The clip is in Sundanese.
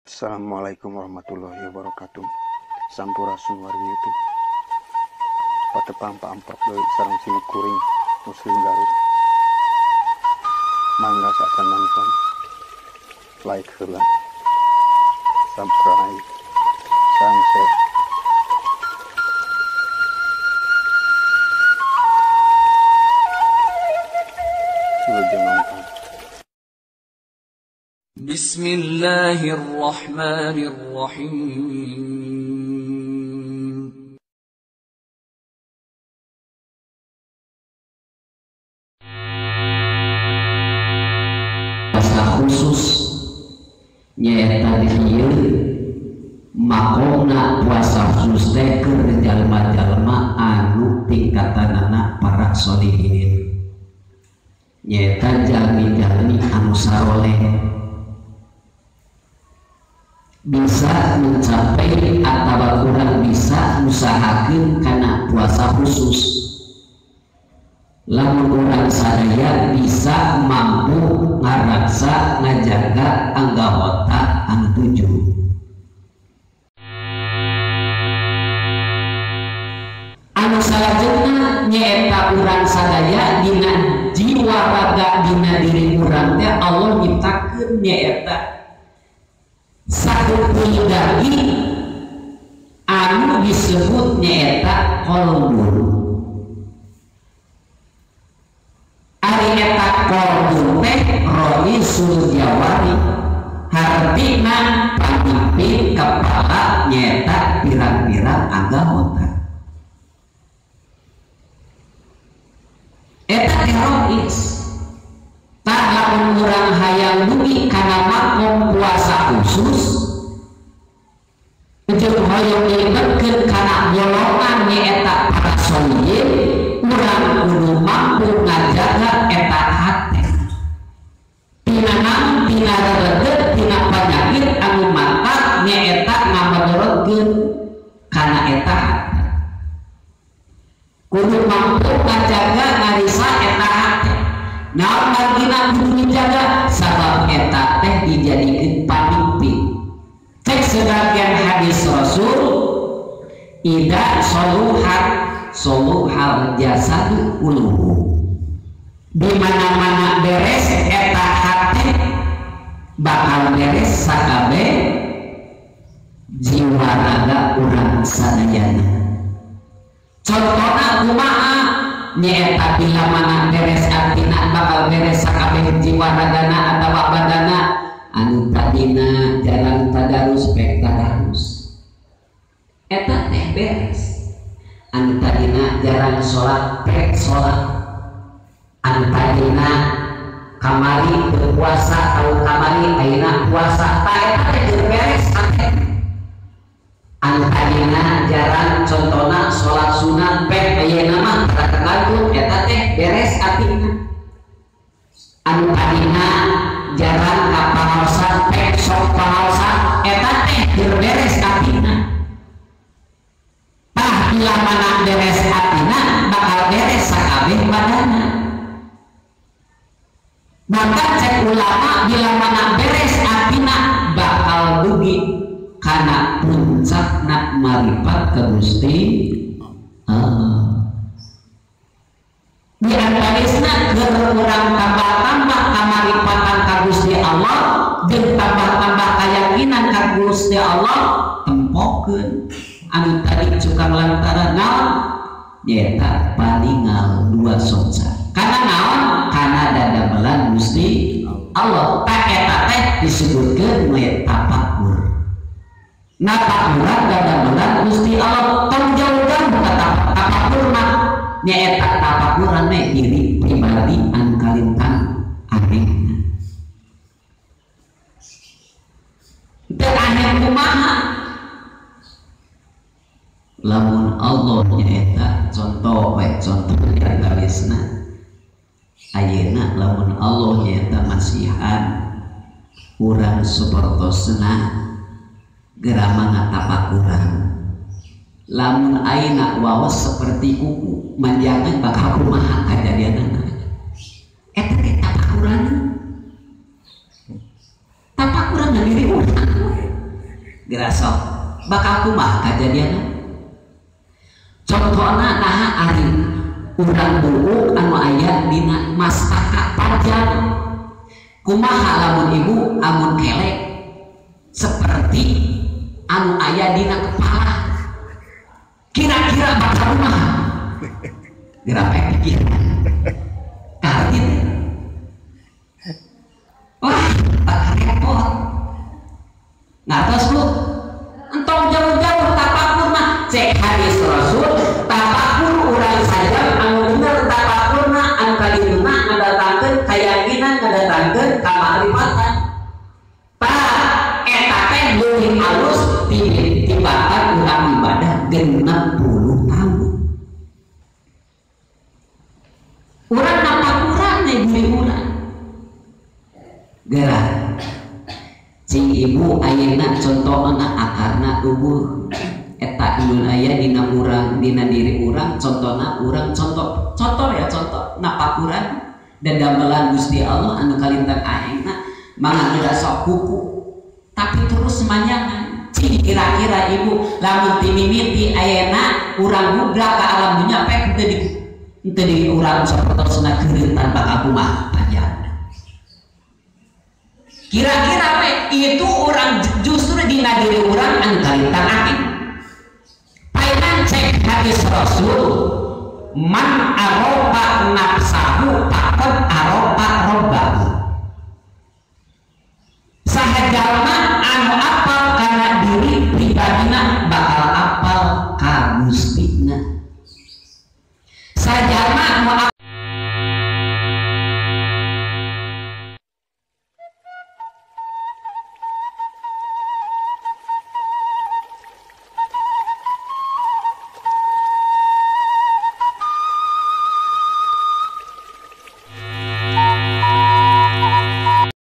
Assalamualaikum warahmatullahi wabarakatuh. Sampurasun wargi YouTube. Patepang paamprok deui sareng sim kuring Muslim Garut. Mangga saacan nonton, like heula, subscribe, sareng share. Wilujeng nonton. بسم الله الرحمن الرحيم. Puasa khusus nyaeta di ieu makomna puasa khusus teh keur jalma-jalma anu tingkatanana para sholihin, nyaeta jalmi-jalmi anu saroleh bisa mencapai atau kurang bisa usahakeun kana puasa khusus. Lamun urang sadaya bisa mampu ngaraksa ngajaga anggota anu tujuh. Anu salajengna nyaeta urang sadaya dina jiwa raga dina diri urang teh Allah nyiptakeun nyaeta sakumpul daging anu disebut nyaeta qalbun. Ari eta qalbun teh raisul jawari, hartina pamimpin kepala nyaeta pirang-pirang anggota. Eta teh rais. Tah lamun urang hayang dugi kana makom puasa khusus jeung hoyong nyebutkeun kana golongan nyaeta para sholihin, urang kudu mampu ngajaga eta hate. Tina naon, tina rereget, tina panyakit anu mata nyaeta ngamadorotkeun kana eta hate. Kudu mampu ngajaga ngarisa eta hate. Naon margina kudu dijaga sabab eta teh dijadikeun pamimpin. Cek sebagian hadis Rasul, ida soluhat soluhal jasadu uluhu. Di mana-mana beres eta hate bakal beres sakabeh jiwa raga urang sadayana. Contohna kumaha? Nyaeta bila mana beres atina bakal beres sakabeh jiwa ragana atawa badana anu tadina jalan tadarus pek tadarus eta teh beres, anu tadina jarang sholat pek sholat, anu tadina kamari berpuasa atau kamari ayeuna puasa ta eta teh geus beres ate. Anu tadina jarang contona sholat sunat pek ayeuna mah teu eta teh beres atina. Anu tadina jarang ka pangaosan pek sok pangaosan eta teh keur beres atina. Tah bila mana beres atina bakal beres sakabeh badana. Bahkan cek ulama bila mana beres atina bakal dugi kana puncakna maripat ka Gusti Allah. Di antawisna keur urang tambah-tambah kamaripatan ka Gusti Allah jeung tambah-tambah kayakinan ka Gusti Allah, tempokeun anu tadi cukang lantaran naon nyaeta paningal dua soca. Kana naon? Kana dadamelan Gusti Allah. Ta eta teh disebutkeun we tafakur. Napa urang dadamelan Gusti Allah tong jauh-jauh ka tafakur mah nyaeta tafakuran we diri pribadi anu kalintang anehna. Teu aneh kumaha? Lamun Allah nyaeta contoh we contoh diantawisna ayeuna lamun Allah nyaeta masihan urang sapertosna gerama ngatapakuran. Lamun ayeuna waos seperti kuku manjangan bakal kumaha kajadianana. Eta teh tapakuran. Tapakuran diri urang. Geura sok bakal kumaha kajadianna? Contohna naha ari urang buuk anu aya dina mastaka panjang. Kumaha lamun ibu amun kelek seperti anu aya dina kepala, kira-kira bakal kumaha? Geura pikir kaget, wah bakal repot. Ngartos bu? Entong jauh-jauh tapakur mah cek hadis Rasul, tapakur urang sajam anu bener tapakurna anu kadituna ngadatangkeun kayakinan, ngadatangkeun kamarifatan. Tah eta teh leuwih alus tibatan urang ibadah 60 tahun. Urang napakuran teh diri urang. Geura cing ibu ayeuna contohna akarna eueuh eta nu aya dina urang, dina diri urang. Contohna urang contoh contoh ya, contoh napakuran dan damelan Gusti Allah anu kalintang aingna mangga geura sok kuku tapi terus manjangan. Cing kira-kira ibu lamun ti mimiti ayeuna urang budak ka alam dunya pek teu di urang sapertosna keureuntan bakal kumaha panjang. Kira-kira itu orang justru dina diri orang anu kalintang aing. Painan cek hadis Rasul, man arofa nafsahu faqad arofa robbahu. Saha jalma